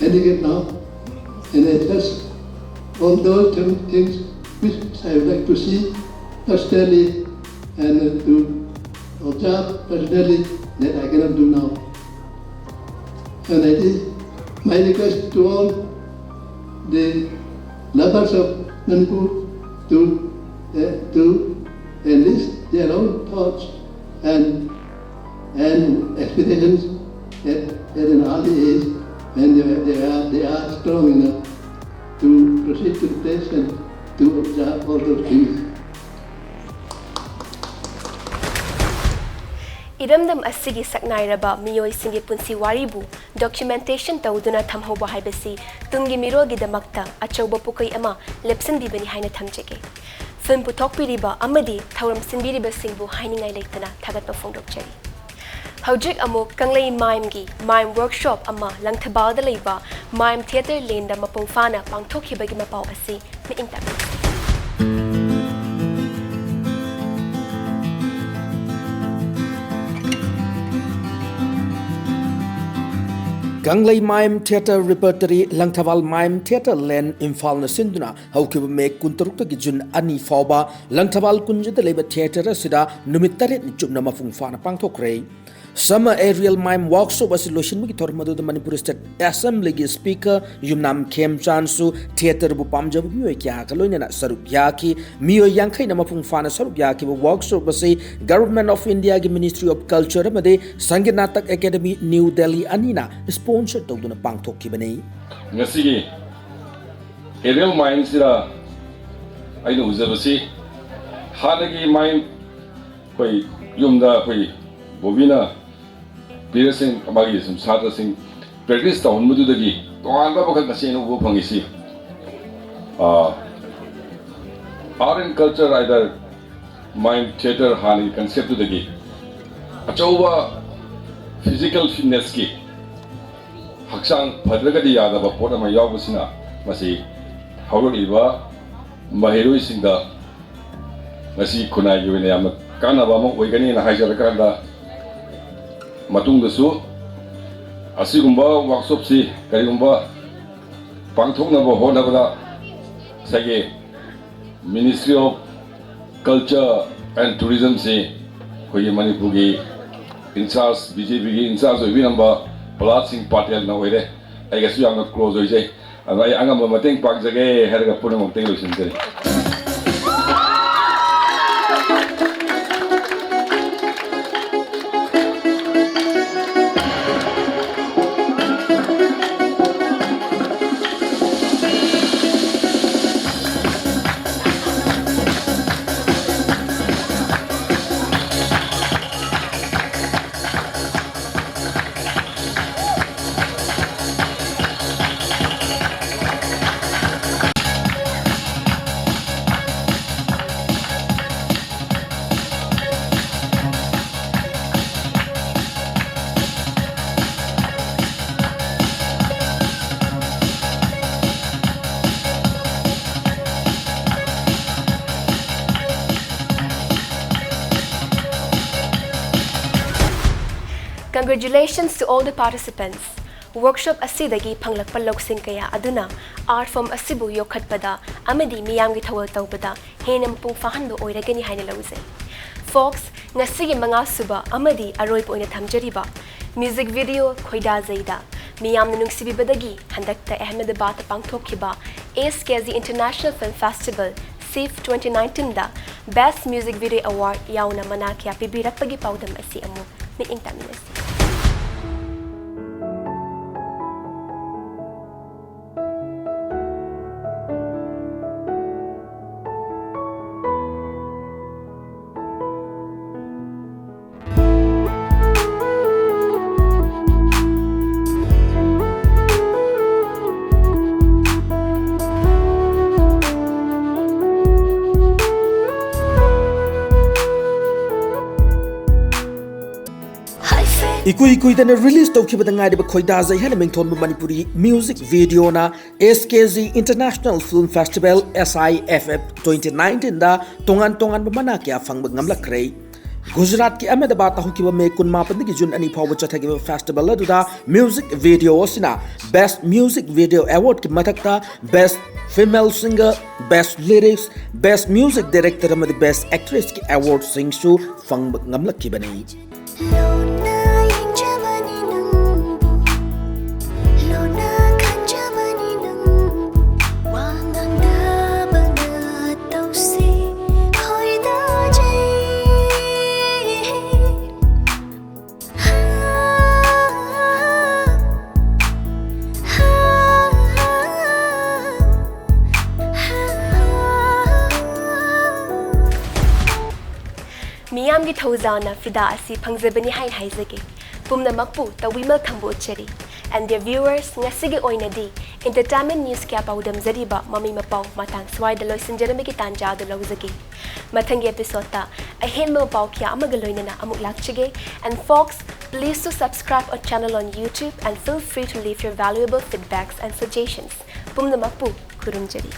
handicap now, and I just all those things which I would like to see personally and to observe personally that I cannot do now. And it is my request to all the lovers of Manipur to, uh, to enlist their own thoughts and, and expectations at, at an early age And they, they are, they are strong enough to proceed to the test and to observe all those things. ꯏꯔꯝꯗꯝ ꯑꯁꯤꯒꯤ ꯁꯛꯅꯥꯏꯔꯕ ꯃꯤꯑꯣꯏꯁꯤꯡꯒꯤ ꯄꯨꯟꯁꯤ ꯋꯥꯔꯤꯕꯨ documentation ꯇꯧꯗꯨꯅ ꯊꯝꯍꯧꯕ ꯍꯥꯏꯕꯁꯤ ꯇꯨꯡꯒꯤ ꯃꯤꯔꯣꯜꯒꯤꯗꯃꯛꯇ ꯑꯆꯧꯕ ꯄꯣꯠꯀꯩ ꯑꯃ ꯂꯦꯞꯁꯤꯟꯕꯤꯕꯅꯤ ꯍꯥꯏꯅ ꯊꯝꯖꯒꯦ꯫ Film ꯄꯨꯊꯣꯛꯄꯤꯔꯤꯕ ꯑꯃꯗꯤ ꯊꯧꯔꯝ ꯁꯤꯟꯕꯤꯔꯤꯕꯁꯤꯡꯕꯨ ꯍꯥꯏꯅꯤꯡꯉꯥꯏ ꯂꯩꯇꯅ ꯊꯥꯒꯠꯄ ꯐꯣꯡꯗꯣꯛꯆꯔꯤ꯫ ꯍꯧꯖꯤꯛ ꯑꯃꯨꯛ ꯀꯪꯂꯩ ꯃꯥꯏꯝꯒꯤ ꯃꯥꯏꯝ workshop ꯑꯃ ꯂꯪꯊꯕꯥꯜꯗ ꯂꯩꯕ ꯃꯥꯏꯝ theatre ꯂꯦꯟꯗ ꯃꯄꯨꯡ ꯐꯥꯅ ꯄꯥꯡꯊꯣꯛꯈꯤꯕꯒꯤ ꯃꯄꯥꯎ ꯑꯁꯤ ꯃꯤꯠꯌꯦꯡ ꯇꯥꯛꯄꯤꯌꯨ꯫ ꯀꯪꯂꯩ ꯃꯥꯏꯝ theatre repertory ꯂꯪꯊꯕꯥꯜ ꯃꯥꯏꯝ theatre ꯂꯦꯟ ꯏꯝꯐꯥꯜꯅ ꯁꯤꯟꯗꯨꯅ ꯍꯧꯈꯤꯕ ꯃꯦ ꯀꯨꯟꯇꯔꯨꯛꯇꯒꯤ ꯖꯨꯟ ꯑꯅꯤ ꯐꯥꯎꯕ ꯂꯪꯊꯕꯥꯜ ꯀꯨꯟꯖꯗ ꯂꯩꯕ theatre ꯑꯁꯤꯗ ꯅꯨꯃꯤꯠ ꯇꯔꯦꯠꯅꯤ ꯆꯨꯞꯅ ꯃꯄꯨꯡ ꯐꯥꯅ ꯄꯥꯡꯊꯣꯛꯈ꯭ꯔꯦ꯫ Summer Aerial Mime Workshop ꯑꯁꯤ ꯂꯣꯏꯁꯤꯟꯕꯒꯤ ꯊꯧꯔꯝ ꯑꯗꯨꯗ ꯃꯅꯤꯄꯨꯔ State Assembly ꯒꯤ Speaker ꯌꯨꯝꯅꯥꯝ ꯈꯦꯝꯆꯥꯟꯁꯨ theatre ꯕꯨ ꯄꯥꯝꯖꯕ ꯃꯤꯑꯣꯏ ꯀꯌꯥꯒ ꯂꯣꯏꯅꯅ ꯁꯔꯨꯛ ꯌꯥꯈꯤ꯫ ꯃꯤꯑꯣꯏ ꯌꯥꯡꯈꯩꯅ ꯃꯄꯨꯡ ꯐꯥꯅ ꯁꯔꯨꯛ ꯌꯥꯈꯤꯕ workshop ꯑꯁꯤ Government of India ꯒꯤ Ministry of Culture ꯑꯃꯗꯤ ꯁꯪꯒꯤꯠ ꯅꯥꯇꯛ ꯑꯦꯀꯥꯗꯦꯃꯤ ꯅ꯭ꯌꯨ ꯗꯦꯜꯂꯤ ꯑꯅꯤꯅ sponsor ꯇꯧꯗꯨꯅ ꯄꯥꯡꯊꯣꯛꯈꯤꯕꯅꯤ꯫ ꯉꯁꯤꯒꯤ Aerial Mime ꯁꯤꯗ ꯑꯩꯅ ꯎꯖꯕꯁꯤ ꯍꯥꯟꯅꯒꯤ mime ꯑꯩꯈꯣꯏ ꯌꯨꯝꯗ ꯑꯩꯈꯣꯏ ꯕꯣꯕꯤꯅ ꯄꯤꯔꯁꯤꯡ ꯃꯥꯒꯤ ꯁꯨꯝ ꯁꯥꯇ꯭ꯔꯁꯤꯡ practice ꯇꯧꯍꯟꯕꯗꯨꯗꯒꯤ ꯇꯣꯉꯥꯟꯕ ꯑꯃꯈꯛ ꯉꯁꯤ ꯑꯩꯅ ꯎꯕ ꯐꯪꯉꯤꯁꯤ, ꯑꯥ, Art and Culture ꯍꯥꯏꯗꯅ mime theatre ꯍꯥꯟꯅꯒꯤ concept ꯇꯨꯗꯒꯤ ꯑꯆꯧꯕ physical fitness ꯀꯤ ꯍꯛꯆꯥꯡ ꯐꯗ꯭ꯔꯒꯗꯤ ꯌꯥꯗꯕ ꯄꯣꯠ ꯑꯃ ꯌꯥꯎꯕꯁꯤꯅ ꯃꯁꯤ ꯍꯧꯔꯛꯂꯤꯕ ꯃꯍꯩꯔꯣꯏꯁꯤꯡꯗ ꯉꯁꯤ ꯈꯨꯟꯅꯥꯏꯒꯤ ꯑꯣꯏꯅ ꯌꯥꯝꯅ ꯀꯥꯟꯅꯕ ꯑꯃ ꯑꯣꯏꯒꯅꯤꯅ ꯍꯥꯏꯖꯔꯀꯥꯟꯗ, ꯃꯇꯨꯡꯗꯁꯨ ꯑꯁꯤꯒꯨꯝꯕ workshop ꯁꯤ ꯀꯔꯤꯒꯨꯝꯕ ꯄꯥꯡꯊꯣꯛꯅꯕ ꯍꯣꯠꯅꯕꯗ ꯉꯁꯥꯏꯒꯤ Ministry of Culture and Tourism ꯁꯤ ꯑꯩꯈꯣꯏꯒꯤ ꯃꯅꯤꯄꯨꯔꯒꯤ in charge, B J P ꯒꯤ in charge ꯑꯣꯏꯕꯤꯔꯝꯕ ꯄ꯭ꯔꯍꯂꯥꯗ ꯁꯤꯡ ꯄꯥꯇꯦꯜꯅ ꯑꯣꯏꯔꯦ꯫ ꯑꯩꯒꯁꯨ ꯌꯥꯝꯅ close ꯑꯣꯏꯖꯩ꯫ ꯑꯗꯣ ꯑꯩ ꯑꯉꯝꯕ ꯃꯇꯦꯡ ꯄꯥꯡꯖꯒꯦ ꯍꯥꯏꯔꯒ ꯄꯨꯝꯅꯃꯛꯇꯒꯤ ꯂꯣꯏꯁꯤꯟꯖꯔꯤ꯫ Congratulations to all the participants. Workshop ꯑꯁꯤꯗꯒꯤ ꯐꯪꯂꯛꯄ ꯂꯧꯁꯤꯡ ꯀꯌꯥ ꯑꯗꯨꯅ art form ꯑꯁꯤꯕꯨ ꯌꯣꯛꯈꯠꯄꯗ ꯑꯃꯗꯤ ꯃꯤꯌꯥꯝꯒꯤ ꯊꯧꯒꯜ ꯇꯧꯕꯗ ꯍꯦꯟꯅ ꯃꯄꯨꯡ ꯐꯥꯍꯟꯕ ꯑꯣꯏꯔꯒꯅꯤ ꯍꯥꯏꯅ ꯂꯧꯖꯩ꯫ Folks, ꯉꯁꯤꯒꯤ ꯃꯉꯥꯁꯨꯕ ꯑꯃꯗꯤ ꯑꯔꯣꯏꯕ ꯑꯣꯏꯅ ꯊꯝꯖꯔꯤꯕ music video ꯈꯣꯏꯗꯥꯖꯩꯗ ꯃꯤꯌꯥꯝꯅ ꯅꯨꯡꯁꯤꯕꯤꯕꯗꯒꯤ ꯍꯟꯗꯛꯇ ꯑꯍꯃꯦꯗꯕꯥꯗꯇ ꯄꯥꯡꯊꯣꯛꯈꯤꯕ S K Z International Film Festival, SIFF twenty nineteen ꯗ Best Music Video Award ꯌꯥꯎꯅ ꯃꯅꯥ ꯀꯌꯥ ꯄꯤꯕꯤꯔꯛꯄꯒꯤ ꯄꯥꯎꯗꯝ ꯑꯁꯤ ꯑꯃꯨꯛ ꯃꯤꯠꯌꯦꯡ ꯇꯥꯃꯤꯟꯅꯁꯤ꯫ ꯏꯀꯨꯏ ꯀꯨꯏꯗꯅ release ꯇꯧꯈꯤꯕꯗ ꯉꯥꯏꯔꯤꯕ ꯈꯣꯏꯗꯥꯖꯩ ꯍꯥꯏꯅ ꯃꯤꯡꯊꯣꯟꯕ ꯃꯅꯤꯄꯨꯔꯤ music video ꯅ S K Z International Film Festival, S I F F twenty nineteen ꯗ ꯇꯣꯉꯥꯟ ꯇꯣꯉꯥꯟꯕ ꯃꯅꯥ ꯀꯌꯥ ꯐꯪꯕ ꯉꯝꯂꯛꯈ꯭ꯔꯦ꯫ ꯒꯨꯖꯔꯥꯠꯀꯤ ꯑꯍꯃꯦꯗꯕꯥꯗꯇ ꯍꯧꯈꯤꯕ May ꯀꯨꯟꯃꯥꯄꯟꯗꯒꯤ June ꯑꯅꯤ ꯐꯥꯎꯕ ꯆꯠꯊꯈꯤꯕ festival ꯑꯗꯨꯗ music video ꯑꯁꯤꯅ Best Music Video Award ꯀꯤ ꯃꯊꯛꯇ Best Female Singer, Best Lyrics, Best Music Director ꯑꯃꯗꯤ Best Actress ꯀꯤ award ꯁꯤꯡꯁꯨ ꯐꯪꯕ ꯉꯝꯂꯛꯈꯤꯕꯅꯤ꯫ ꯂꯣꯟꯅ ꯌꯦꯡꯖꯕꯅꯤ ꯅꯪꯕꯨ, ꯂꯣꯟꯅ ꯈꯟꯖꯕꯅꯤ ꯅꯪꯕꯨ, ꯋꯥ ꯉꯥꯡꯅꯕꯅ ꯇꯧꯁꯤ ꯈꯣꯏꯗꯥꯖꯩ꯫ ꯃꯤꯌꯥꯝꯒꯤ ꯊꯧꯖꯥꯜꯅ ꯐꯤꯗꯥ ꯑꯁꯤ ꯐꯪꯖꯕꯅꯤ ꯍꯥꯏꯅ ꯍꯥꯏꯖꯒꯦ꯫ ꯄꯨꯝꯅꯃꯛꯄꯨ ꯇꯧꯕꯤꯃꯜ ꯊꯝꯕ ꯎꯠꯆꯔꯤ꯫ And dear viewers, ꯉꯁꯤꯒꯤ ꯑꯣꯏꯅꯗꯤ entertainment news ꯀꯌꯥ ꯄꯥꯎꯗꯝꯖꯔꯤꯕ ꯃꯃꯤ ꯃꯄꯥꯎ ꯃꯇꯥꯡ ꯁ꯭ꯋꯥꯏꯗ ꯂꯣꯏꯁꯤꯟꯖꯔꯝꯕꯒꯤ ꯇꯥꯟꯖꯥ ꯑꯗꯨ ꯂꯧꯖꯒꯦ꯫ ꯃꯊꯪꯒꯤ episode ꯇ ꯑꯍꯦꯟꯕ ꯃꯄꯥꯎ ꯀꯌꯥ ꯑꯃꯒ ꯂꯣꯏꯅꯅ ꯑꯃꯨꯛ ꯂꯥꯛꯆꯒꯦ꯫ And folks, please to subscribe our channel on YouTube and feel free to leave your valuable feedbacks and suggestions. ꯄꯨꯝꯅꯃꯛꯄꯨ ꯈꯨꯔꯨꯝꯖꯔꯤ꯫